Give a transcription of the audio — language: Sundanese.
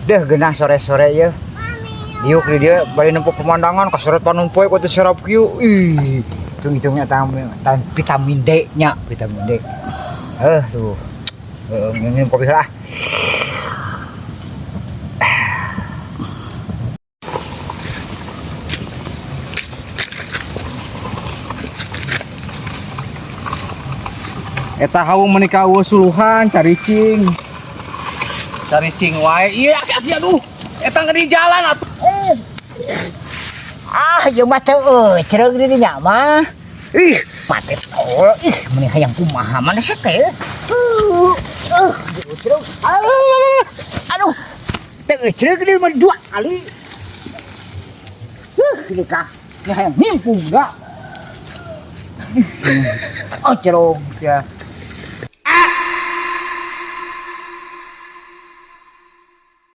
Deh genah sore-sore ya. Diuk di dia bari nempo pemandangan kaseret panumpoe ku teu serap kieu. Ih, hitung-hitungnya tam, tam vitamin D nya, vitamin D. Eh, tuh. Heeh, minum kopi lah. Eta hawu menikah eueuh suluhan caricing. Caricing wae. Iya aki-aki aduh. Eta di jalan atuh. Ah, ieu mah teu eucereug di dinya mah. Ih, mate tol. Ih, meni hayang kumaha mana sih teh? Eucereug. Aduh. Teu eucereug di mah dua kali. Ini kah. Ini hayang nimpung da. Oh, cerong sia.